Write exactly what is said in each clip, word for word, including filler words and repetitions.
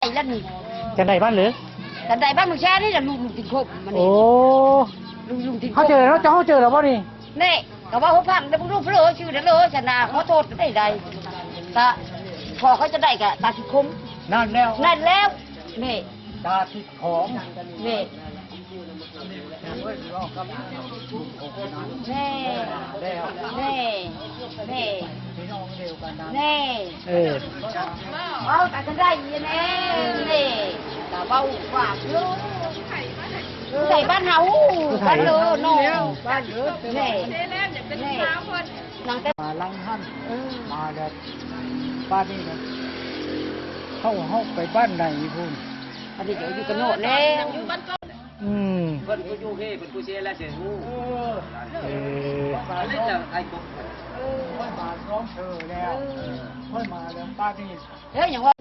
ไอ้ละนี่ จั่งใด๋บ้านหรือ จั่งใด๋บ้านเมืองแช่นี่ล่ะ ลูกลุงติ่งคมมันนี่ โอ้ ลูกลุงติ่งคม เฮาเจอแล้ว เจ้าเฮาเจอแล้วบ่นี่ นี่ ก็ว่าฮู้พังเด้อ ลูกเผลอชื่อเด้อเลย ฉันน่ะ ขอโทษได้ใด ก็ พอเขาจะได้ก็ตาติดคม นั่นแล้ว นั่นแล้ว นี่ ตาติดของ นี่ แม่ แม่ แม่ พี่น้องเดียวกันนะ แม่ เออ เว้ากันจั่งใด๋แน่ แม่ ก็เว้าฝากอยู่ ผู้ใด๋บ้านเฮา ผู้ใด๋ บ้านเลอเนาะ บ้านเลอ แม่ แม่ นางแต่ มาหลังหั่น เออ มาแล้ว บ้านนี้นะ เฮา เฮาไปบ้านไหนพุ้น อันนี้ก็อยู่กันโนดแล้ว อืม เพิ่นผู้อยู่เฮ เพิ่นผู้เสียแล้วเสียฮู้ เออ เออ อันนี้จะไอ้กบ เออ ค่อยมาซ้อมเธอแล้ว เออ ค่อยมาแล้วบ้านนี้ เฮ้ย หยังวะ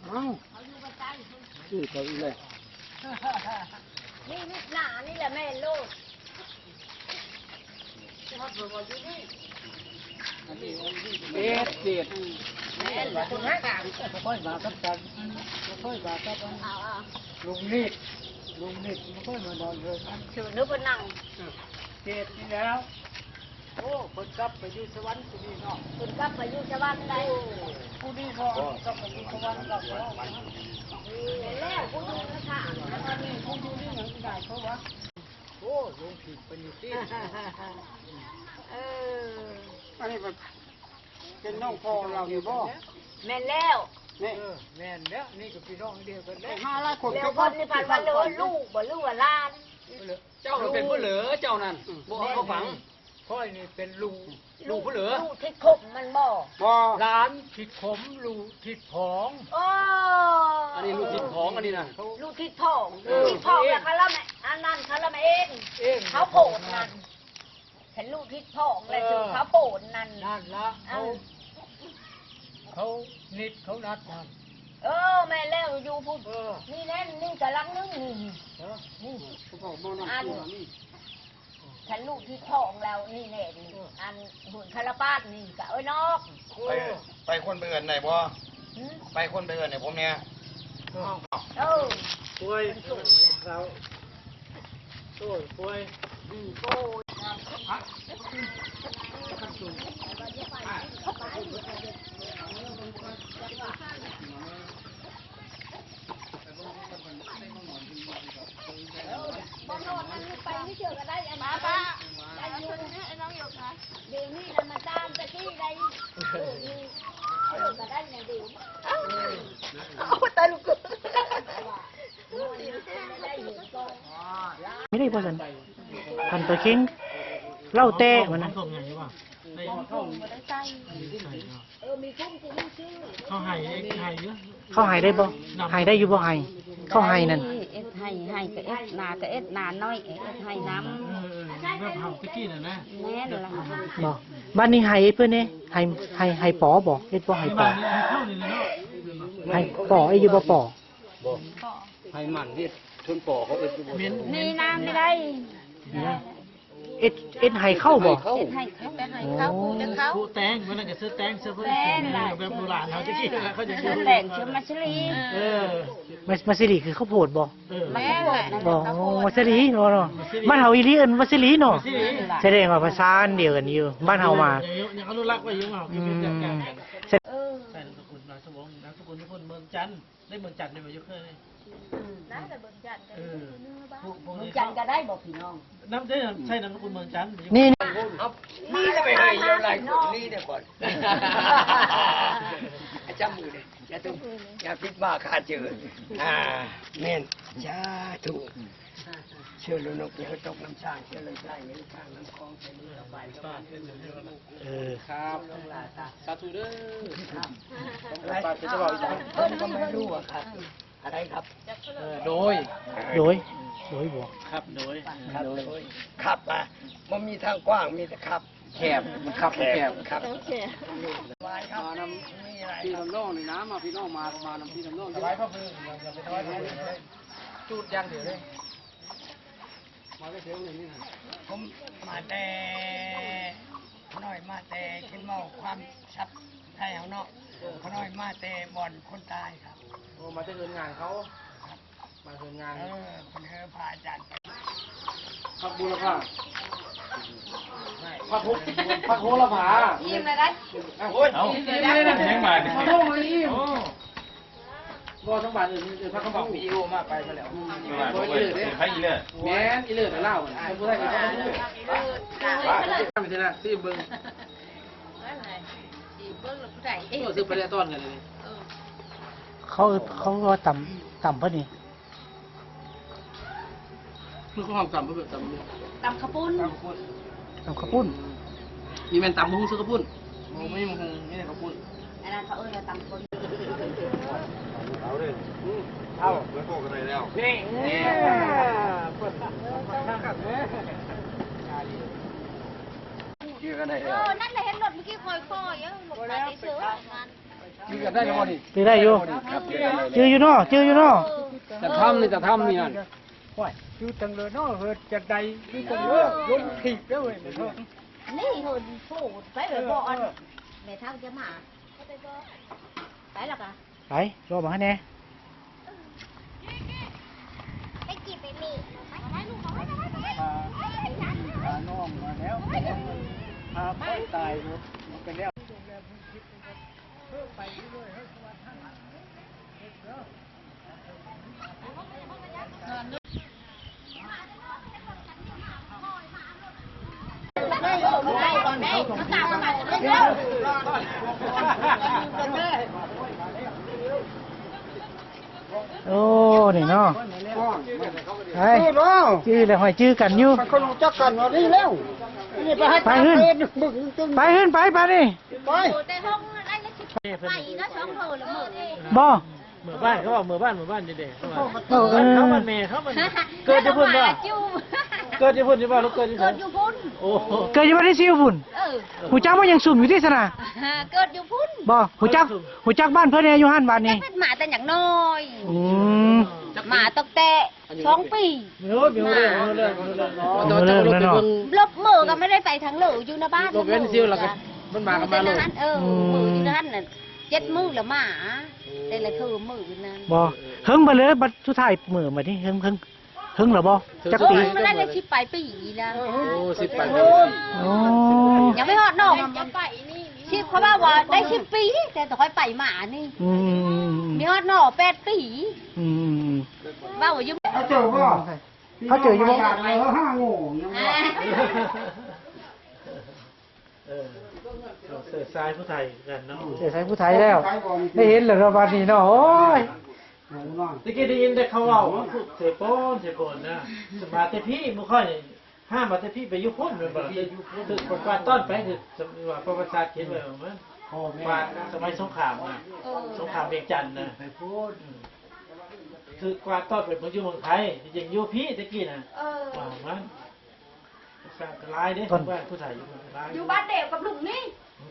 เอ้า ชื่อเขาอีกแล้ว นี่ นี่ หน้านี่แหละแม่นโลด เจ็ด เจ็ด แม่น บ่ค่อยมากับกัน บ่ค่อยมากับกัน เอา เอา ลุงนิด ลุงนิดบ่ค่อยมานอนเฮือนกัน ชื่อนึกว่านั่ง เจ็ดนี่แล้ว โอ้ เพิ่นกลับไปอยู่สวรรค์ผู้นี้เนาะ เพิ่นกลับไปอยู่สวรรค์ได้ ผู้นี้เนาะ กลับไปอยู่สวรรค์แล้ว แม่นแล้ว ผู้อยู่ในศาล อันนี้ผู้อยู่นี่หยังสิได้เขาวะ โอ้ ลงผิดเป็นอยู่ติ เออ อันนี้มันเป็นน้องพ่อเราอยู่บ่ แม่นแล้ว นี่ เออ แม่นแล้ว นี่ก็พี่น้องเดียวกันแล้ว หาหลายคน แล้วเพิ่นนี่พันว่าเหลือลูกบ่ หรือว่าหลาน เจ้าเป็นผู้เหลือเจ้านั่น อืม บ่เอาเขาฝัง ข้อยนี่เป็นลูก ลูกผู้เหลือ ลูกทิดขมมันบ่ บ่ หลานทิดขม ลูกทิดผอง โอ้ อันนี้ลูกทิดผอง อันนี้นะ ลูกทิดผอง เออ ลูกทิดผอง เอง แล้วเขาละแม่ อันนั้นเขาละแม่เอง เอง เขาโผล่นั่น ฉันลูกทิดผองเลย เออ คือเขาโผล่นั่น นั่นละ เออ เขา เขานิดเขานัดนั่น เออ แม่นแล้วอยู่พุ้น เออ นี่แน่น นี่กะลังนึงนี่ เออ นี่ เขาบอกบ่นั่น อัน ตัวนี่ ฉันลูกทิดผองแล้วนี่แน่นี่ เออ อันหุ่นคาราปาสนี่กะเอ้ยนอก ไป เออ ไปคนไปเอิ้นได้บ่ หึ ไปคนไปเอิ้นให้ผมแหน่ เออ เออ ป่วย เรา โอ้ย ป่วย อืม โอ้ย บ่นอนนั่นไปไม่เชื่อก็ได้ อันนี้ ป้า ป้า ได้อยู่ เอาตัวนี้ให้น้องหยกนะ เดี๋ยวนี้นะมาตามตะกี้ได้ เออ นี่ เออ ก็ได้นะเดี๋ยว เอาตายลูก ไม่ได้บ่ซั่น คันปลาเค็ง เล่าแต่มันนะ เขาให้ ให้อยู่ เขาให้ได้บ่ ให้ได้อยู่บ่ ให้ เขาให้นั่น เอ็ดให้ ให้ก็เอ็ด นาก็เอ็ด นาน้อย เอ็ดให้นำ เออ เออ แบบเฮาตะกี้น่ะนะ แม่นล่ะ บ่ บัดนี้ให้เพิ่นเด้ ให้ ให้ ให้ปอบ่ เฮ็ดบ่ให้ปอ ให้เข้านี่แหละเนาะ ให้ปอ เอ้ย อยู่บ่ปอ บ่ ให้มันเฮ็ดชนปอเขาเอ็ดอยู่บ่ นี่น้ำไม่ได้ เอ็ด เอ็ดให้เข้าบ่ เฮ็ดให้เขา เฮ็ดให้เขา เฮ็ดให้เขา อ๋อ ปลูกแต่เขา ปลูกแตง วันนั้นก็ซื้อแตง ซื้อเพิ่น แตงล่ะ แบบโบราณเขาจะกินแล้วเขาจะ ซื้อแตง ซื้อมัสลี เออ มัส มัสลีคือข้าวโพดบ่ เออ แม่นแหละ บ่ ข้าวโพด มัสลีเนาะ เนาะ มัสลี บ้านเฮาอีหลีเอิ้นมัสลีเนาะ มัสลี แสดงว่าภาษาอันเดียวกันอยู่ บ้านเฮามา ยัง ยังอนุรักษ์ไว้อยู่ อืม เฮาก็เป็นแบบอย่างกัน เออ ใส่นามสกุล นามสกุล นามสกุลทุกคนเมืองจันทน์ ได้เมืองจันทน์ได้บ่ ยกเคยได้ อืม ได้แต่เมืองจันทน์ก็ เออ ได้เมืองจันทน์ก็ได้บ่พี่น้อง นาม ได้ใช้นามสกุลเมืองจันทน์ นี่ เอา นี่จะไปให้เยอะหลายคน นี่เดี๋ยวก่อน อาจารย์มือเนี่ย อย่าต้อง อย่าผิดว่าข้าเจอ อ่า แม่น สาธุ เชื่อแล้วนกอย่าให้ตกน้ำสร้าง เชื่อเลยสร้างอย่าให้ข้างน้ำคลอง เชื่อเลยสบายก็บ้าน เออ ครับ สาธุเด้อ ครับ ปากเป็นเจ้าบ่าวอีสาน เพิ่นก็ไม่รู้อะครับ อะไรครับ เออ โดย โดย โดยบวก ครับ โดย ครับ โดย ครับ อ่ะ มันมีทางกว้าง มีแต่ครับ แคบ มันคับแคบ มันคับ โอเค มานำพี่นำน้องนี่นะ มาพี่น้องมา มานำพี่นำน้อง ถวายพระเพลิง อย่าไปถวายพระเพลิง จูดอย่างเดียวเลย มาได้เสียงเลยนี่นะ ผมมาแต่ ขน้อยมาแต่เชียงเมาความทรัพย์ไทยเฮาเนาะ ขน้อยมาแต่บ่อนคนตายครับ โอ้ มาแต่เฮือนงานเขา มาเฮือนงาน เออ คนเฮือพาอาจารย์ไป ผักบุรพา ผักโห ผักโหระพา อิ่มเลยนะ อ่ะ โอ้ย เอา อิ่มเลยนะ ยังมาดิ มาโทษมาอิ่ม โอ้ บ่ทั้งบ้านอื่น เออ พักเขาบอกวิดีโอมาไปซะแล้ว อืม บ่เปิดเผยอีเลิศ แม่นอีเลิศเล่าน่ะ ผู้ใดก็บ่รู้ เออ ไปสินะ สิเบิ่ง ว่าไง สิเบิ่งแล้วผู้ใด โอ้ ซื้อไปได้ตอนกันเลย เออ เขา เขาก็ตำ ตำพอดี มันก็ห้องตำบ่เบิดตำเนี่ย ตำข้าวปุ้น ตำข้าวปุ้น นี่แม่นตำบักหุ่งซื้อข้าวปุ้น บ่มีบักหุ่ง มีแต่ข้าวปุ้น อันนั้นเขาเอิ้นว่าตำข้าวปุ้น เอาเด้อ อืม เอา แล้วโทรกันได้แล้ว นี่ นี่ เจอกันได้แล้ว เออ นั่นแหละ เห็นรถเมื่อกี้คอยๆ เออ รถไปเสือมัน จื้อกันได้แล้วบ่นี่ จื้อได้อยู่ ครับ จื้อได้แล้ว จื้ออยู่เนาะ จื้ออยู่เนาะ จะทำนี่ จะทำนี่นั่น โอ้ย อยู่จังเลยเนาะ เฮิดจะได้อยู่จังเลย ล้มถีบแล้วเว้ย นี่เฮิดโพดไปเลยบ่อน แม่เฒ่าจะมา ไปแล้วกะ ไป รอมาให้แน่ ไปกี่ไปนี่ ไป ไปลูก ไป ไป ไป ไป พา พาน้องมาแล้ว พาไปตายรถมันไปแล้ว โอ้ นี่เนาะ ไอ้ จื้อเนาะ จื้อแล้ว ห้อยจื้อกันอยู่ มันคนรู้จักกันว่านี่แล้ว นี่ไปให้ ไปขึ้น ตามเฟซมึงจึง ไปขึ้น ไป ไปนี่ ไป ไปนะ สองเท่าละมื้อ บ่ เมื่อบ้านเขาบอกเมื่อบ้าน เมื่อบ้านเด้ๆ เขาว่า เออ เขาบ้านแม่เขาบ้าน เกิดอยู่พุ่นบ่ เกิดอยู่พุ่นอยู่บ่ ลูกเกิดอยู่ไส เกิดอยู่พุ่น โอ้โห เกิดอยู่บ้านที่ซิวพุ่น เออ ฮู้จักว่ายังซุ่มอยู่ที่สนะ เกิดอยู่พุ่น บ่ ฮู้จัก ฮู้จักบ้านเพิ่นแน่อยู่หั่นบ้านนี้ เป็นหมาแต่อย่างน้อย อืม หมาตั้งแต่ สองปี เออ มีเรื่อง มีเรื่อง มีเรื่อง มีเรื่อง เนาะ ลบมื้อก็ไม่ได้ไปทางเลย อยู่ในบ้าน ลบเว้นซิวแล้วก็ มันมากันมาเลย อยู่ในนั้น เออ อืม มื้ออยู่ในนั้นน่ะ เจ็ดมื้อละหมา แต่ละคืนมื้ออยู่นั้น บ่ เฮิงบ่เลย บัดสุดท้ายมื้อมานี่ เฮิง เฮิง เฮิงแล้วบ่ จักปี เฮิงมาได้เลย สิบปลายปีแล้ว โอ้ สิบปลายปี โอ้ ยังไม่ฮอดเนาะ สิบ เขาว่าว่าได้สิบปี แต่ต้องค่อยไปมานี่ อืม มีฮอดหน่อแปดปี อืม ว่าว่าอยู่ เขาเจอบ่ เขาเจออยู่บ่ เออ ห้าโง่ยังบ่ เออ เสือสายผู้ไทยกันเนาะ เจอสายผู้ไทยแล้ว ได้เห็นแล้วเนาะ บัดนี้เนาะ โอ้ย ตะกี้ได้ยินแต่เขาเว้า เสยโปน เสยโปนนะ มาแต่พี่ บ่ค่อย ห้ามมาแต่พี่ไปอยู่พุ่นแม่นบ่ล่ะ คือ คือกวาดต้อนไป คือว่าประวัติศาสตร์เขียนไว้ว่ามัน พ่อแม่ กวาดสมัยสงครามนะ เออ สงครามเวียงจันทน์นะ ไปพูด อืม คือกวาดต้อนไปเมืองอยู่เมืองไทย ที่จริงอยู่พี่ตะกี้นะ เออ ว่ามัน สร้างกระไรเด้ ต้น บ้านผู้ไทยอยู่กระไร อยู่บ้านเดียวกับลุงนี่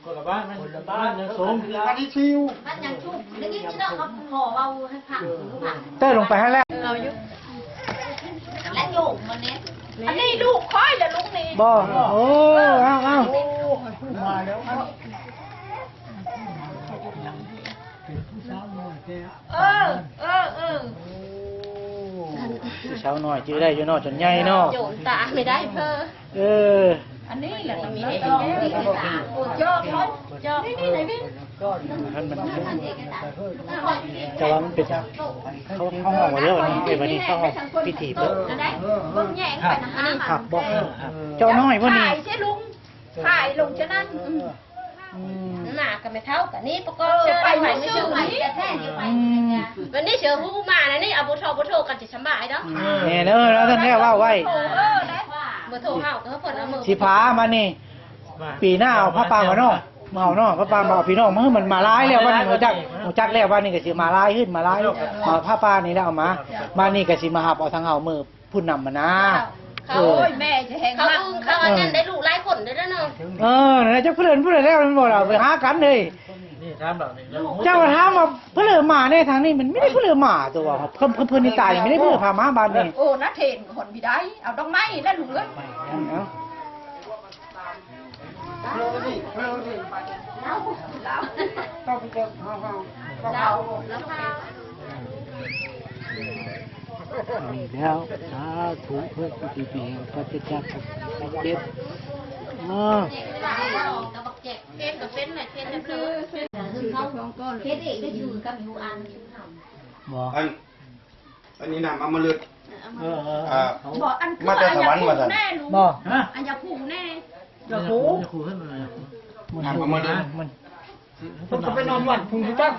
คนละบ้านมัน คนละบ้าน บ้านยังสูง บ้านที่ชิว บ้านยังสูง แล้วนี่ที่เราเขาหมอเอาให้ผัก เออ ผัก เต้ยลงไปให้แล้ว เอาอยู่ และโยมมันเนี่ย อันนี้ลูกค่อยเหรอลูกนี่ บ่ โอ้ เอา เอา มาแล้ว เป็นผู้สาวน้อยแท้ เออ เออ เออ ผู้สาวน้อยจื้อได้อยู่เนาะ จนใหญ่เนาะ โยมตาไม่ได้เพ้อ เออ อันนี้แหละต้องมีให้ต้องมีให้ตา โอ้ย จอบเขา จอบ นี่ นี่ ไหนพี่ ท่านมัน แต่ว่ามันเป็น เขา เขาห้องมาเยอะนี่ เอ้ย วันนี้เขาห้องพิธีเปิด อันใดเบิ่งแยงไปนำ ครับ บอก เจ้าน้อยพวกนี้ ขายใช่ลุง ขายลงเจ้านั่น อืม อืม หน้าก็ไม่เท่ากันนี่ ประกอบ เออ เชิญ ไปไม่เชิญ ไปไม่เชิญ อืม วันนี้เชิญผู้มานะนี่ เอาบ่โทร บ่โทรกันจะสบายเนาะ แน่เด้อ แล้วท่านได้เว้าไว้ เออ ได้ บ่โทรเฮาก็เพิ่นเอามือ สิพามานี่ มา ปีหน้าเอาพระปางมาเนาะ มาเอาเนาะ พระปางมาเอาพี่น้องมา มันมาหลายแล้ว วันนี้ฮู้จัก ฮู้จักแล้ว วันนี้ก็สิมาหลายขึ้น มาหลาย มาพระปางนี่แหละเอามา มานี่ก็สิมาหับเอาทางเอามือผู้นำมานะ เขา โอ้ย แม่จะแหงเขามากอึ้งเขาอันนั้นได้ลูกหลายคนเด้อเนาะ เออ นั่นแหละ จักเพิ่นเพิ่นแล้วมันบ่ล่ะ ไปหากันเลย นี่ถามแบบนี้แล้ว เจ้าถามว่าเพิ่นมาในทางนี้ มันไม่ได้เพิ่นมาตัว เพิ่น เพิ่น เพิ่นนี่ตาย ไม่ได้เพิ่นพามาบ้านนี้ โอ้ น้าเทนคนบ่ได้ เอาดอกไม้แล้วลูกเอ้ย เอา นี่แล้ว สาธุเพื่อผู้ที่มีพระเจ้าเจ็บ อ่า เทนกับเป็นน่ะ เทนกับคือ คือเขาเฮ็ดเองก็อยู่กับอยู่อัน บ่ อัน อันนี้น้ำอมฤต เออ เออ อ่า บ่ อันคือ มาแต่สวรรค์ว่าซั่น อันอย่าผูกแน่ลูก บ่ ฮะ อันอย่าผูกแน่ อย่าผูก อย่าผูกขึ้นมาเลย น้ำอมฤต มัน เพิ่นก็ไปนอนวัดพุ้นคือกัน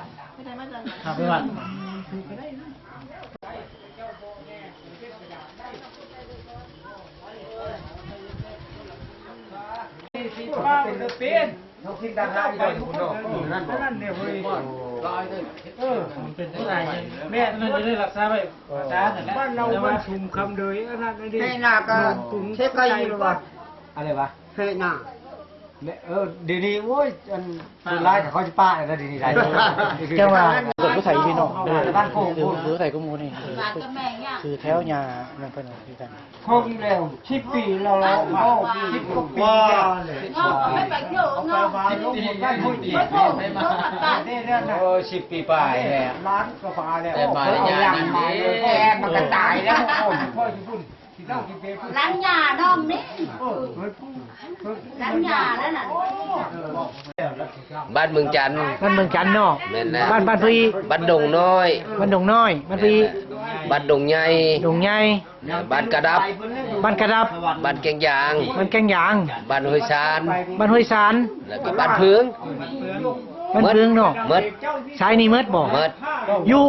พาไปวัด สิว่ามันจะเป็น เขาคิดดังได้อยู่ดอกคุณดอก นั่นเนี่ยเว้ย เออ มันเป็นจังได๋ แม่นั่นจะได้รักษาไว้ อาจารย์นั่นแหละ บ้านเราบ้านชุมคำเลย อันนั้นนี่ ให้หน้าก็ เทศก็อยู่หรือวะ อะไรวะ ให้หน้า แม่ เออ เดี๋ยวนี้ โอ้ย อัน คนร้ายกับเขาจะป้าแล้ว เดี๋ยวนี้ได้ จังหวะ เกิดผู้ไทยพี่น้อง บ้านโคก คือผู้ไทยก็หมู่นี่ คือแถวยานั่นเพิ่นคือกัน คงแล้ว สิบปีแล้ว โอ้ สิบกว่าปีแล้ว เงาะไม่ไปเยอะเงาะ สิบปี ได้เรื่องนะ โอ้ สิบปีปลายแล้ว ล้านกว่าบาทแล้ว แต่มาในยามนี้ แกมันก็ตายแล้ว โอ้ย พ่ออยู่พุ่น ล้างยาน้องนี่ ล้างยาแล้วน่ะ บ้านเมืองจันทน์ บ้านเมืองจันทน์เนาะ แม่นแล้ว บ้าน บ้านพี่ บ้านดงน้อย บ้านดงน้อย บ้านพี่ แม่นแล้ว บ้านดงใหญ่ ดงใหญ่ บ้านกระดับ บ้านกระดับ บ้านแกงยาง บ้านแกงยาง บ้านห้วยซาน บ้านห้วยซาน แล้วก็บ้านเพิง บ้านเพิงเนาะ หมด สายนี่หมดบ่ หมด อยู่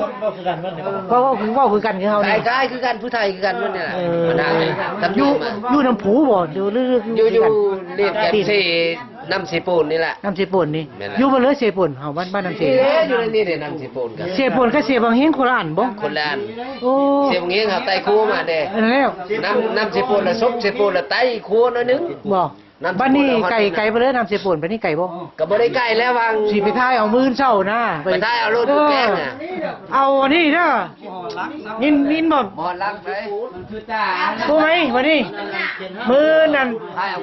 เว้า เว้าคือ เว้าคือกันคือเฮา ค นี่ ล้ายๆคือกัน ผู้ไทยคือกันหมดนี่แหละ เออ มันหากัน อยู่ อยู่น้ำผูบ่ อยู่ หรือ หรือ อยู่ อยู่ คือกัน เรียกกัน ที่ เซ น้ำเซโปนนี่แหละ น้ำเซโปนนี่ แม่นแล้ว อยู่บ่เลยเซโปน เฮาบ้าน บ้านน้ำเซ เอ๊ะ อยู่ในนี่เด้ น้ำเซโปนกัน เซโปนกับเซบังเฮงคนละอันบ่ คนละอัน โอ้ เซบังเฮงเอาไต้ครัวมาเด้ อันนั้นแล้ว น้ำ น้ำเซโปนละซบ เซโปนละไต้ครัวหน่อยนึง บ่ น้ำ บ้านนี้ เซโปนละ ไกล ไกลไปเลย น้ำเซโปนไปนี่ไกลบ่ ก็บ่ได้ไกลแล้ว วัง สิไปถ่ายเอามื้อเช้านะ ไปถ่ายเอารถ เออ แกงน่ะ เอาอันนี้เด้อ ยิน ยินบ่ บ่หลังไป โทรไหมวันนี้ มื้อนั้น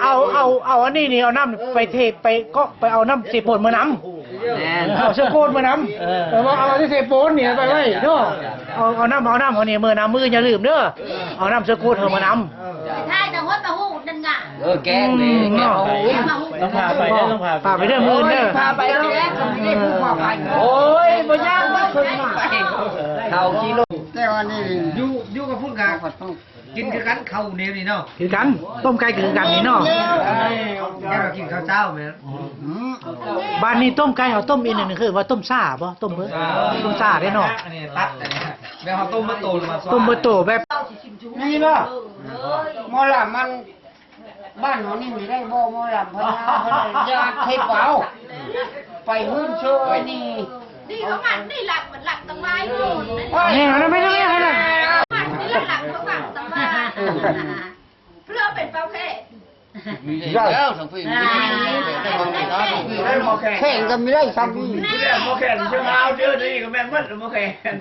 เอา เอา เอาอันนี้นี่ เอาน้ำไปเท ไปก็ไปเอาน้ำเซโปนมานำ แม่น เอาเซโปนมานำ เออ เออ เอาเซโปนนี่ไปไว้เด้อ เอา เอาน้ำ เอาน้ำ เอานี่ มื้อน้ำ มื้ออย่าลืมเด้อ เอาน้ำเซโปนเอามานำ ถ่ายแต่หัวตะหูนั่นน่ะ เออ แกงนี่ อืม แกงเอา เนาะ ต้องพาไปเด้อ ต้องพาไป พาไปเด้อ มื้อเด้อ พาไปแล้วแกงก็ไม่ได้ผู้พาไป โอ้ย บ่ยาก บ่เคยไป เขากิโล แต่ว่านี่ อยู่ อยู่กับพุ่นกะ กินคือกัน ข้าวเหนียวนี่เนาะ คือกัน ต้มไก่คือกันนี่เนาะ แล้วก็กินข้าวเช้าแม่น อืม บ้านนี้ต้มไก่ เอาต้มอีกหนึ่ง คือว่าต้มซ่าบ่ ต้มเบิ่ง ต้มซ่าเด้เนาะ อันนี้ตัด อันนี้แบบเอาต้มมาโตหรือว่า ต้มเบิ่งโตแบบ นี่เนาะ หมอลำมัน บ้านเฮานี่มีได้บ่ หมอลำพญา พญาเทพเอา ไปหื้นเชิญนี่ นี่เขาหันนี่หลัก มันหลักตั้งหลายคนนะ นี่มันไม่ได้ไม่ได้ หันนี่หลักเขาหันตั้งหลาย เพื่อเป็นเป้าแค่ มีแล้วทางพี่ แข่งกันไม่ได้ซ้ำนี่ เรื่องหมอแคนเชียงรายเด้อ นี่ก็แม่นหมดหมอแคน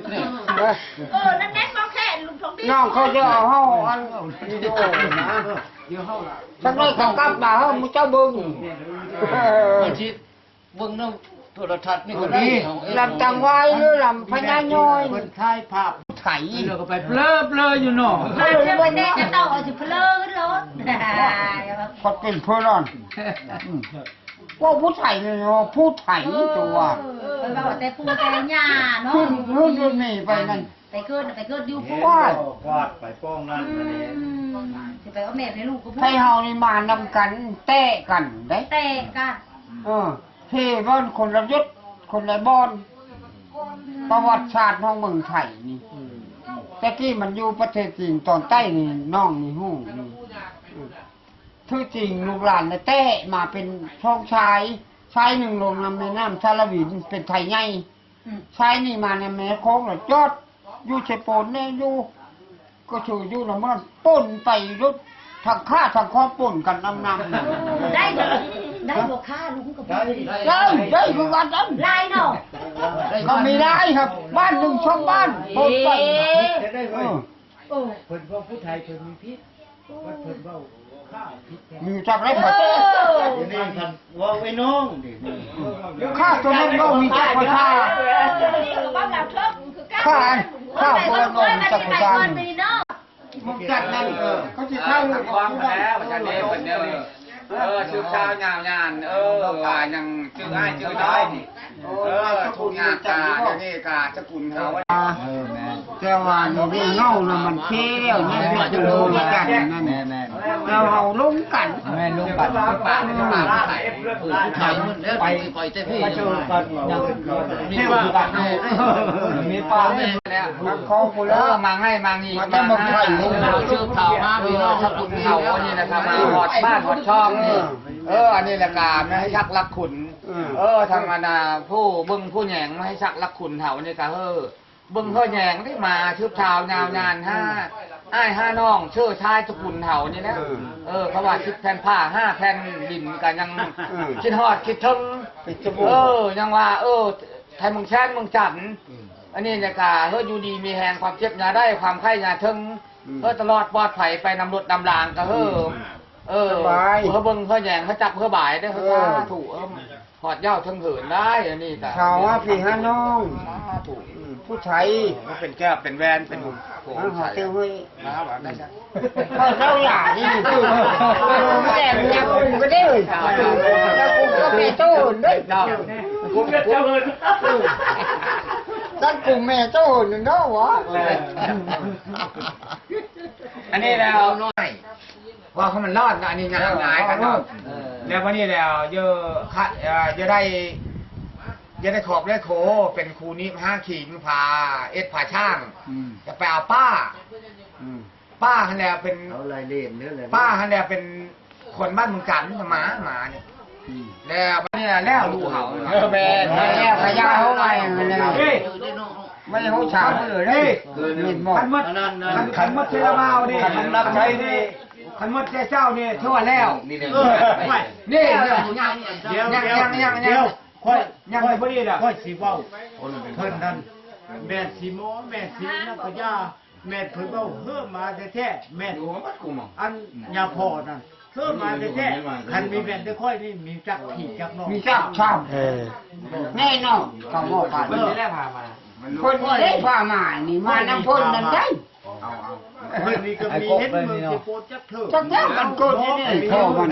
เออ นั่นแม่นหมอแคนลุงทองดี น้องเขาจะเอาเฮาอันวิดีโอนะ เดี๋ยวเฮา สักหน่อยเขากลับมาเฮามึงเจ้าเบิ่ง เออ อาทิตย์เบิ่งในโทรทัศน์นี่ก็ได้ ลำตังไว้หรือลำพญาย้อย เพิ่นถ่ายภาพไถ แล้วก็ไปเปลอๆอยู่เนาะ เออ เจ้าแม่จะเต้าเอาสิเปลอเด้อ ก็เป็นเพื่อนอืม ว่าผู้ไถเนี่ยเนาะ ผู้ไถตัว เออ เออ แต่ปู่แต่ย่าเนาะ ขึ้น ขึ้นรถเมล์ไปนั่น ไปเกิด ไปเกิดอยู่ นี่ พุ่น กวาด กวาดไปป้องนั่น อืม อันนี้ สิไปเอาแม่ไปลูกก็พูด ไทเฮานี่มานำกัน แตะกันเด้ แตะกัน เออ เฮบ่อนคนละยศ คนละบ่อน ประวัติศาสตร์ของเมืองไทยนี่ อืม แต่กี้มันอยู่ประเทศจีนตอนใต้นี่ น้องนี่ฮู้นี่ อืม คือจริงลูกหลานน่ะแตะมาเป็นสองชาย ชายหนึ่งลงนำแม่น้ำสารวินเป็นไทยใหญ่ อืม ชายนี่มานำแม่โขงแล้วจอด อยู่เซโปนแน่อยู่ ก็ถืออยู่นำมันปนไปรถ ทั้งฆ่าทั้งของปล้นกันนำๆ ได้บ่ ได้บ่ฆ่าลุงกับ ได้ ได้ ได้คือกันนั้น หลายเนาะ ก็มีหลายครับ บ้านหนึ่งสองบ้านปล้นไป เอ๊ะ เออ โอ้ เพิ่นเว้าผู้ไทยเพิ่นมีพิษ ว่าเพิ่นเว้าฆ่าพิษแท้ มีจักได้หมด เออ เดี๋ยวนี้ท่านเว้าไอ้น้องดิ ฆ่าตัวนั้นก็มีจักประชา เออ ฆ่า ฆ่าตัวนั้นก็มีจักประชา มึงจัดนั่น เออ เขาสิฆ่าลูก ฟ้องกันแล้ว วันนี้เพิ่นเนี่ย เออ ชื่อชาวยาวนาน เออ ว่ายังชื่ออ้ายชื่อน้อง เออ ทุกข์ยากกะ เดี๋ยวนี้กะสกุลเขา เออ แม่น แต่ว่านี่เงาน่ะมันเท่แล้ว นี่เป็นคนรู้กันนั่น แม่นๆ แต่เฮาลงกัน แม่นลงกัน ปากปากปาก ไป ไปเจอกัน ยังมีปาก มีปาก แล้ว เขาพูดแล้ว เออ มาไง มางี้ มาแต่มาไข่ เออ ชื่อเฒ่ามา พี่น้อง สกุลเฒ่า อันนี้นะครับ มาฮอดบ้านฮอดช่องนี่ เออ อันนี้แหละกะ มาให้ชักลักขุน เออ เออ ทางอันน่ะ ผู้เบิ่งผู้แยง มาให้ชักลักขุนเฒ่านี่กะ เออ เบิ่งเฮาแยงได้มา ชื่อเฒ่ายาวนาน ห้า อ้ายห้าน้อง เชื้อชายสกุลเฒ่านี่แหละ เออ เออ เขาว่าสิบแผ่นผ้า ห้าแผ่นดินกะยัง เออ คิดฮอดคิดถึง เป็นชั่วโมง เออ ยังว่า เออ ไทยเมืองแชนเมืองจันทน์ อืม อันนี้เนี่ยกะ เฮ้ย อยู่ดีมีแฮง ความเจ็บอย่าได้ ความไข้อย่าถึง อืม เฮ้ย ตลอดปลอดภัยไปนำรถนำลางกะ เฮ้ย อืม เออ สบาย เฮ้ย เบิ่งเฮ้ยแยง เฮ้ยจับเฮ้ยบายได้ เฮ้ย เออ สาธุ เออ ฮอดเหย้าเทิงเหินได้ อันนี้กะ เขาว่าพี่หาน้อง สาธุ อืม ผู้ไทย มันเป็นแก้วเป็นแหวนเป็น โอ้โห หาเตียวเฮ้ย มาหวานได้จ้ะ เขาเท่าหลานนี่คือ เออ แม่มึงอยากกูก็ได้เลย แล้วกูก็ไปโต้นด้วย เจ้า กูก็เจ้าเอิญ ตั้งกูแม่โต้นเนาะวะ อันนี้แล้ว ว่าเขามันรอดนะ อันนี้งานหลายกันเนาะ เออ แล้ววันนี้แล้วเยอะค่ะ เอ่อ จะได้ จะได้ขอบได้โข เป็นครูนี้ผ้าขิงผ้าเอ็ดผ้าช่าง อืม จะไปเอาป้า อืม ป้าหั้นแหละเป็น เอาลายเล่นเด้อ ป้าหั้นแหละเป็นคนบ้านเมืองจันทน์ หมา หมาเนี่ย อืม แล้วเนี่ยแล้วลูกเขา เออ แม่น แล้วขยะเขาไว้มันเนี่ย เฮ้ย ไม่ให้เขาฉาบเลย เฮ้ย เห็นหมด คันหมด คัน คันหมดเทระบาวนี่ คันหมดรับใช้นี่ คันหมดเจ้านี่ทั่วแล้ว นี่เด้อ เออ ไป นี่เนี่ย เดี๋ยว ยัง เดี๋ยว ยัง ยัง ยัง เดี๋ยว ค่อย ยัง ค่อย พอดีล่ะ ค่อยสิเว้า เพิ่นนั่น แม่นสิหมอ แม่นสินักพยา แม่นเพิ่นเว้าเฮ้อมาแท้ๆ แม่น อยู่กับบัดกูหมอ อันยาพ่อนั่น เฮ้อมาแท้ๆ คันมีแม่นแต่ค่อยนี่มีจักพี่จักน้อง มีจักช้ำ เออ แน่นอน เขาบอกกัน เพิ่นนี่แหละพามา คนนี้ได้พามา นี่มานำเพิ่นนั่นได้ เอา เอา เพิ่นนี่ก็มีเห็นเมืองสิโปรดจักเถิด จักแล้วมันโกนนี่ เขามัน